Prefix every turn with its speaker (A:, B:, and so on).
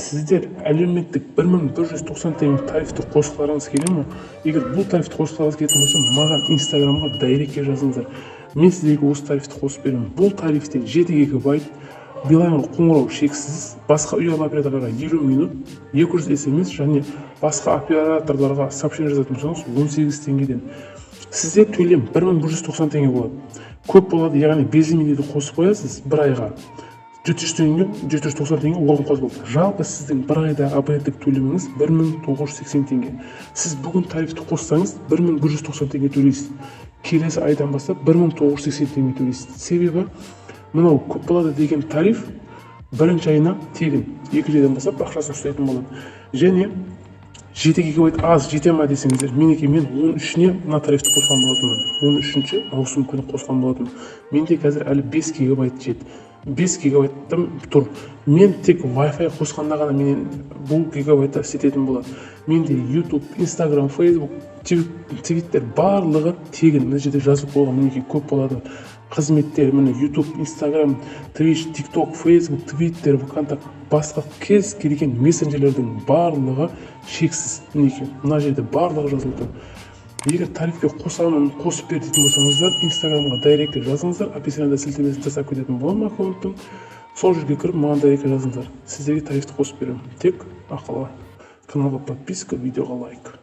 A: Сіздер әлеуметтік 1190 теңге тарифті қосқыларыңыз келе ме? Егер бұл тарифті қосқыларыңыз келетін болса, маған Инстаграмға директке жазыңыздар, мен сіздерге осы тарифті қосып беремін. Бұл тарифте 7 гигабайт, Билайнға қоңырау шексіз, басқа ұялы операторларға 50 минут, 200 смс және басқа операторларға сообщение жазатын болсаңыз, 18 теңгеден. Сізде төлем 1190 теңге болады. Көп болады, яғни безлимитті қосып қоясыз бір айға 700 теңге, 790 теңге оған қосылады. Жалпы сіздің бір айда абоненттік төлеміңіз 1980 теңге. Сіз бүгін тарифті қоссаңыз, 1190 теңге төлейсіз, келесі айдан бастап 1980 теңге төлейсіз. Себебі мынау көп болады деген тариф бірінші айына тегін, екінші айдан бастап ақшасын ұстайтын болады. Және 7 гигабайт аз жете ма десеңіздер, мінекей, мен 13-іне мына тарифті қосқан болатынмын, 13 маусым күні қосқан болатынмын. Менде қазір әлі 5 гигабайт жетті, 5 гигабайттым тұр. Мен тек Wi-Fi қосқанда ғана менен бұл гигабайтта істететін болады. Менде YouTube, Instagram, Facebook, Twitter барлығы тегін. Мына жерде жазып қойған, мінекей, көп болады қызметтер. Міне, YouTube, Instagram, Twitch, TikTok, Facebook, Twitter, ВКонтакт, басқа кез келген мессенджерлердің барлығы шексіз. Мінекей, мына жерде барлығы жазылып тұр. Егер тарифке қосамын, қосып бер дейтін болсаңыздар, Инстаграмға директке жазыңыздар. Описаниеда сілтемесін жасап кететін боламын аккаунттың. Сол жерге кіріп, маған директке жазыңыздар, сіздерге тарифті қосып беремін. Тек ақылы. Каналға подписка, видеоға лайк.